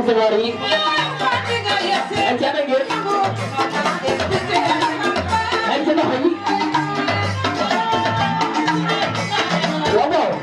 Sawari. Aja lagi. Aja lagi. Wow.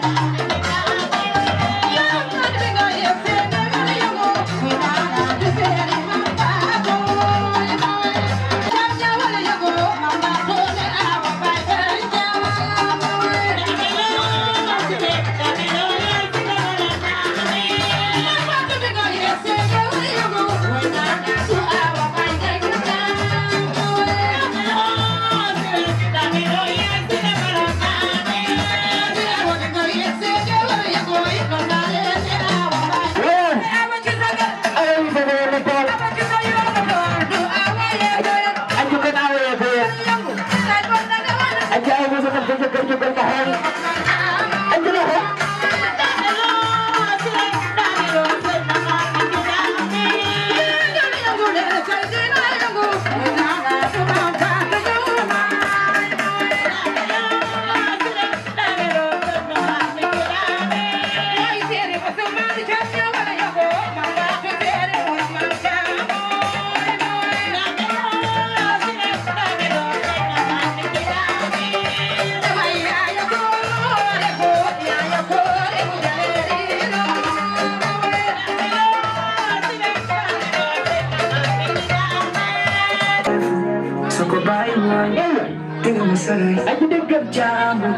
Aji dëggam jaamu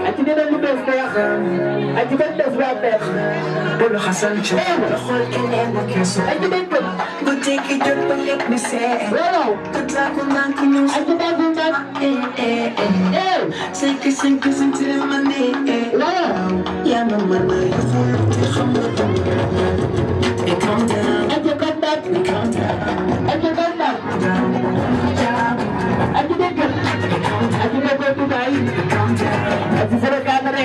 aji dina lu bees neex aji ban des waa bees bulu xasan ci xol keneen ak yeso aji dëggam bu tekki jot ba lekk mi see waaw tata ko man ko ñu aji dagu man senki senki mane waaw ya ma man yu xol te xam nga ko e calm down aji kontak aji kontak aji dëggam aji na ko tu bay aji sara kadare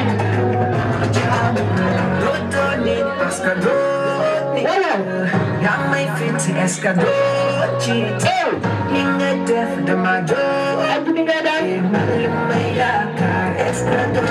dotone pascador wala ya mai fit escador chite ninga def de majo aji ninga da mai ya ka escador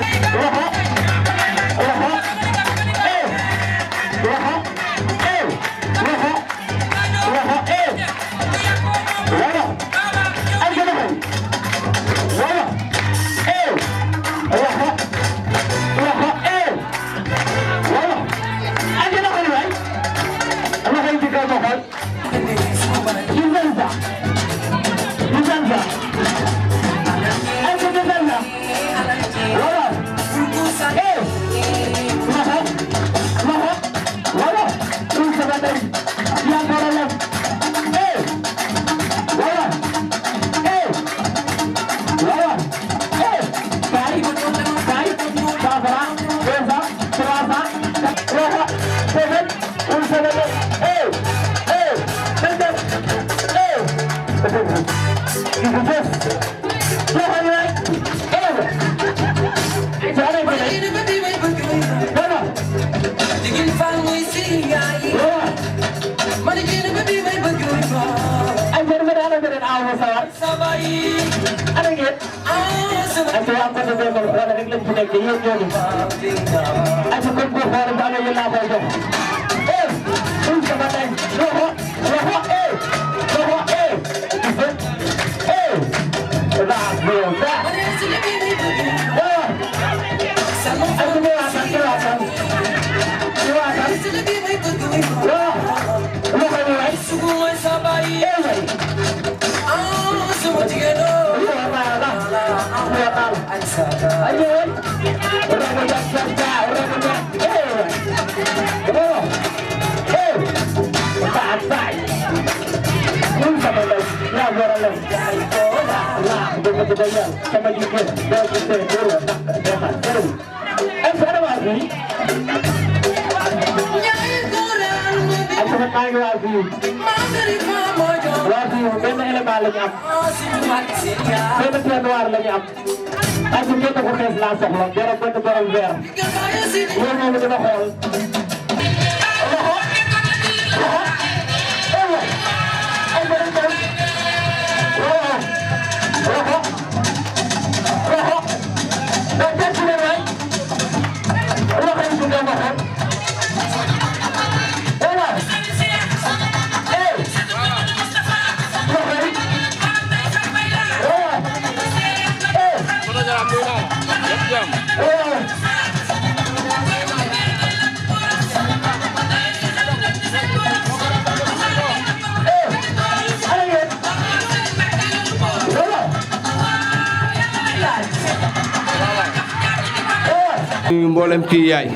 nuyu mboolem kii yaay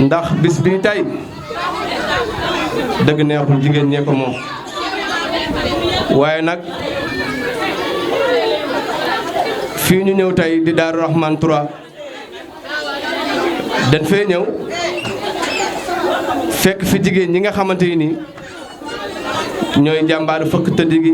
ndax bis bi tey dëgg neexul jigéen ñee ko moom waaye nag fii ñu ñëw tey di Daaru Rahman 3 dañ fee ñëw fekk fi jigéen ñi nga xamante ni ñooy jàmbaaru fëkk tëdd gi.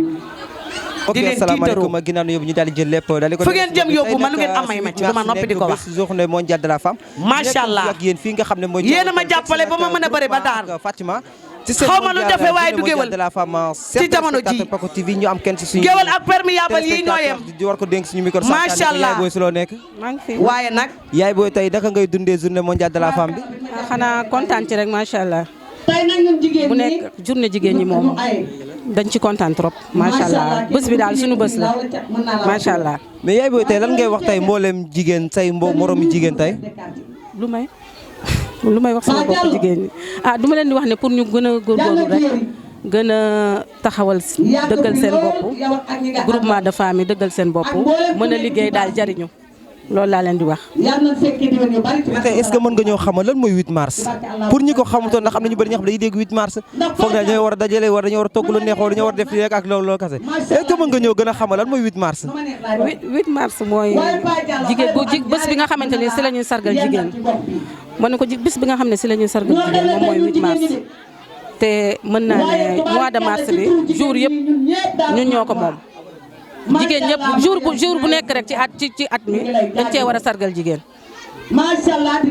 ok asalaamaaleykum ginnaaw na yóbbu ñu daal di jël lépp daal di ko fu ngeen jëm yóbbu man ngeen amay ma ci dama noppi di ko wax journée mondiale de la femme macha allah ak yéen fii nga xam ne mooy yéen a ma jàppale ba ma mën a bëri ba daar Fatima xaw ma lu jafe waaye du géwal de la femme ci jamono ji Paco TV ñu am kenn ci suñu géwal ak perméable yi ñoo yem di war ko dénk suñu micro macha allah yaay booy si loo nekk maa ngi fi waaye nag yaay booy tey naka ngay dundee journée mondiale de la femme bi xanaa kontaan ci rek macha allah tey nag ñun jigéen bu nekk journée jigéen ñi moom dañ ci kontaan trop macha allah bés bi daal suñu bés la macha allah. mais yaay booy tey lan ngay wax tey mboolem jigéen say moromu jigéen tey lu may wax sama bopp jigéen ñi du ma leen di wax ne pour ñu gën a góorgóorlu rek gën a taxawal dëggal seen bopp groupement de femmes yi dëggal seen bopp mën a liggéey daal jariñu loolu laa leen di wax. tey est-ce que mën nga ñoo xamal lan mooy 8 mars pour ñi ko xamutoon ndax am na ñu bëri ñoo xam dañuy dégg 8 mars foog na dañoo war a dajale wala dañoo war a togg lu neex wala dañoo war a def lii rek ak loolu kase est-ce que mën nga ñoo gën a xamal lan mooy 8 mars. 8 mars mooy jigéen bés bi nga xamante ne si la ñuy sargal jigéen ma ne ko bés bi nga xam ne si la ñuy sargal jigéen moom mooy 8 mars te mën naa ne mois de mars bi jour yëpp ñun ñoo ko moom. jigéen ñëpp jour bu nekk rek ci at mi dañ cee war a sargal jigéen.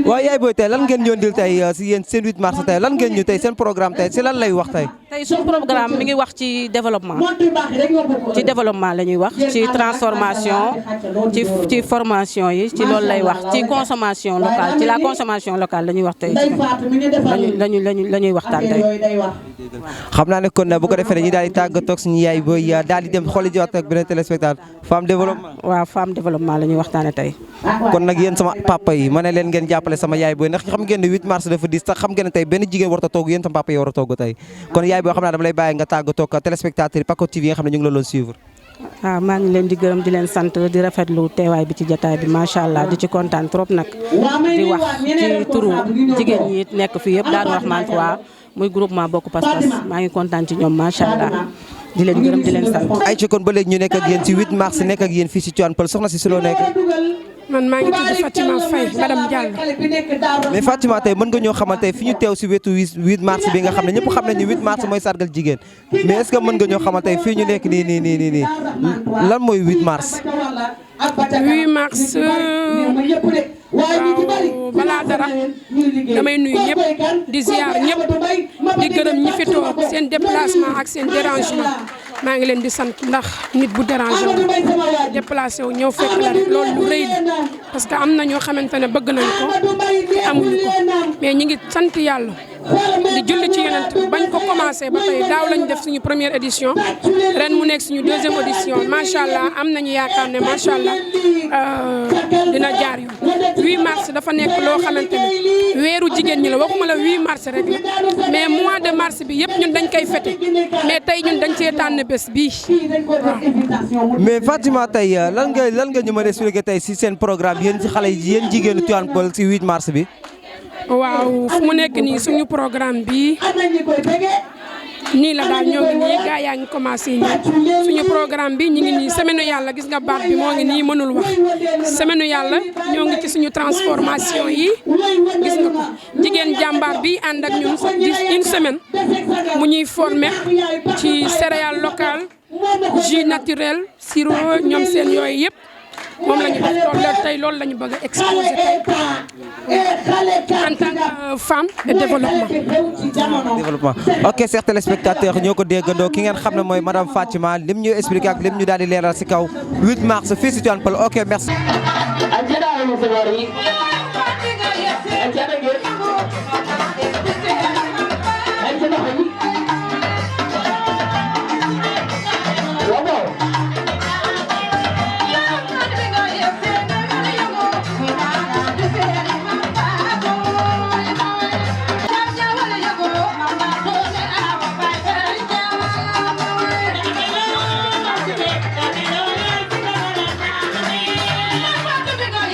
waaw yaay booy tey lan ngeen ñëw ndil tey si yéen seen 8 mars tey lan ngeen ñu tey seen programme tey si lan lay wax tey. tey suñu programme mi ngi wax ci développement la ñuy wax ci transformation ci formation yi ci loolu lay wax ci consommation locale ci la consommation locale la ñuy wax tey la ñuy waxtaan tey. xam naa ne kon bu ko defee dañuy daal di tàggatoo ak suñu yaay booy daal di dem xooli jiwaat ak beneen téléspectateur femme développement. waaw femme développement la ñuy waxtaanee tey. kon nag yéen sama papa yi ma ne leen ngeen jàppale sama yaay booy ndax xam ngeen ne 8 mars dafa diis tax xam ngeen ne tey benn jigéen warut a togg yéen sama papa yi war a togg tey kon yaay boo xam naa dama lay bàyyi nga tàggatoo ak téléspectateur yi Paco TV yi nga xam ne ñu ngi la doon suivre. waaw maa ngi leen di gërëm di leen sant di rafetlu teewaay bi ci jotaay bi macha allah di ci kontaan trop nag di wax ci turu jigéen ñi nekk fii yëpp Daaru Rahman 3 muy groupement bokk pas-pas maa ngi kontaan ci ñoom macha allah di leen gërëm di leen sant. ay ci kon ba léegi ñu nekk ak yéen ci 8 mars nekk ak yéen fii ci Tivaouane Peulh soxna si loo nekk. man maa ngi tudd Fatima Faye madame Diallo. mais Fatima tey mën nga ñoo xamal tey fi ñu teew si wetu 8 mars bi nga xam ne ñëpp xam nañu 8 mars mooy sargal jigéen mais est-ce que mën nga ñoo xamal tey fii ñu nekk nii lan mooy 8 mars. 8 mars waaw balaa dara damay nuyu ñëpp di ziar ñëpp di gërëm ñi fi toog seen déplacement ak seen dérangement maa ngi leen di sant ndax nit bu dérangé wu déplacé wu ñëw fekk la rek loolu lu rëy la parce que am na ñoo xamante ne bëgg nañ ko te amuñu ko mais ñi ngi sant yàlla di julli ci yonent bañ ko commencé ba tey daaw lañu def suñu première édition ren mu nekk suñu deuxième édition macha allah am nañu yaakaar ne macha allah dina jaar yoon 8 mars dafa nekk loo xamante ne weeru jigéen ñi la waxuma la 8 mars rek la mais mois de mars bi yëpp ñun dañ koy fêté mais tey ñun dañ cee tànn bés bii waaw. mais Fatima tey lan nga ñu mën a expliquer tey si seen programme yéen ci xale yi yéen jigéenu Tivaouane Peulh si 8 mars bi. waaw fu mu nekk nii suñu programme bi nii la daal ñoo ngi nii gaa yaa ngi commencé ñëw suñu programme bi ñu ngi nii semaine yàlla gis nga baat bi moo ngi nii mënul wax semaine yàlla ñoo ngi ci suñu transformation yi gis nga ko jigéen jàmbaar bi ànd ak ñun une semaine mu ñuy former ci céréales locales jus naturel sirop ñoom seen yooyu yëpp moom la ñu def loolu tey loolu la ñu bëgg a exposer tey en tant que femme et développement. ok chers téléspectateurs ñoo ko déggandoo ki ngeen xam ne mooy madame Fatima lim ñu expliqué ak lim ñu daal di leeral si kaw 8 mars fii si Tivaouane Peulh ok merci.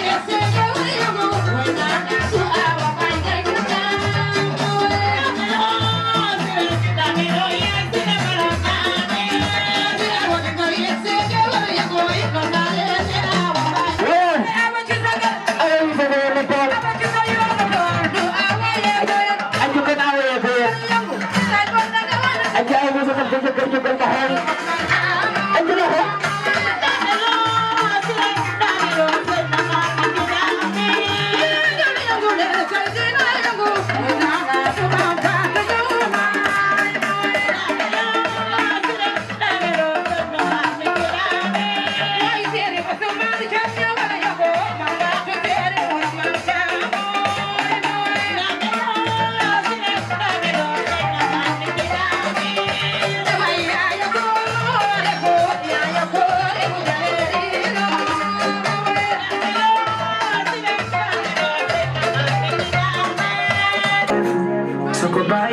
Yes,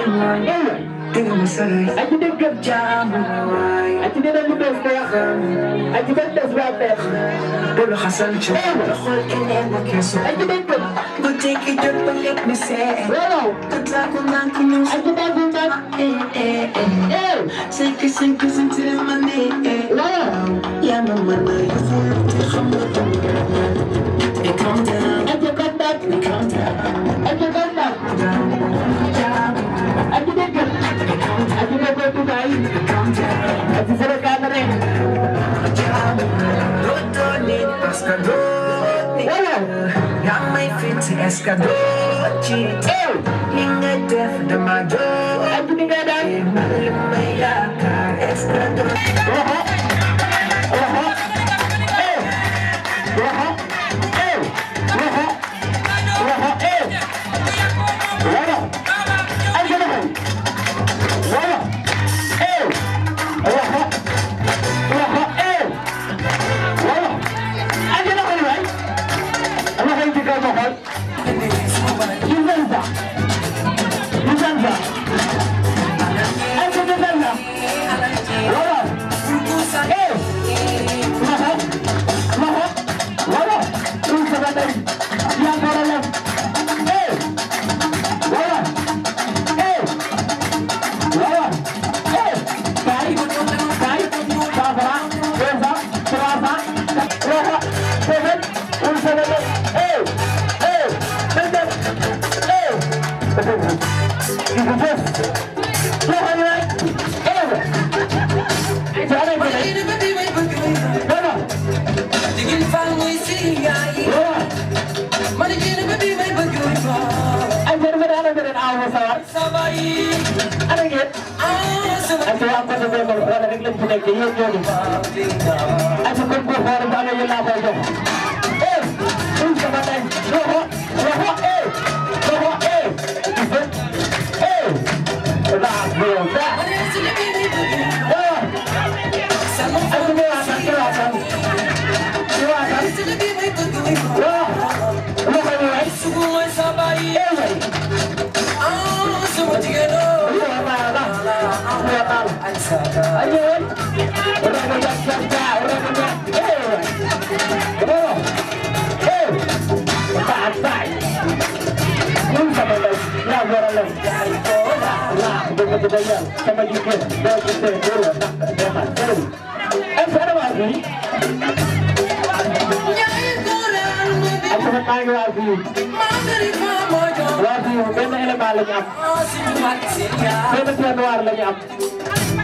Dega masaray aji degam jaamu waay aji dina lu bees ko yaxam aji ben des wa bex dolu xasan ci la xol keneen ak yesu aji degam bu tekki jot ba lekk mi see waaw tata ko nank ñu aji degam tak senki sentire mane waaw ya ma man yu xol te xam nga tam e calm down aji kontak aji kontak aji degam aji na ko tu dai aji sara kamera rotone pascador wala ya mai fit escador chi ninga def de majo aji ninga dai maya ka escador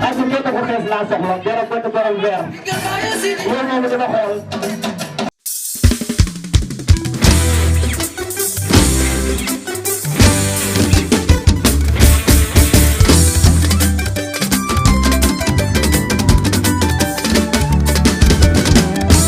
Aji kenn ko xees laa soxla dara benn borom weer loolu moom dina xool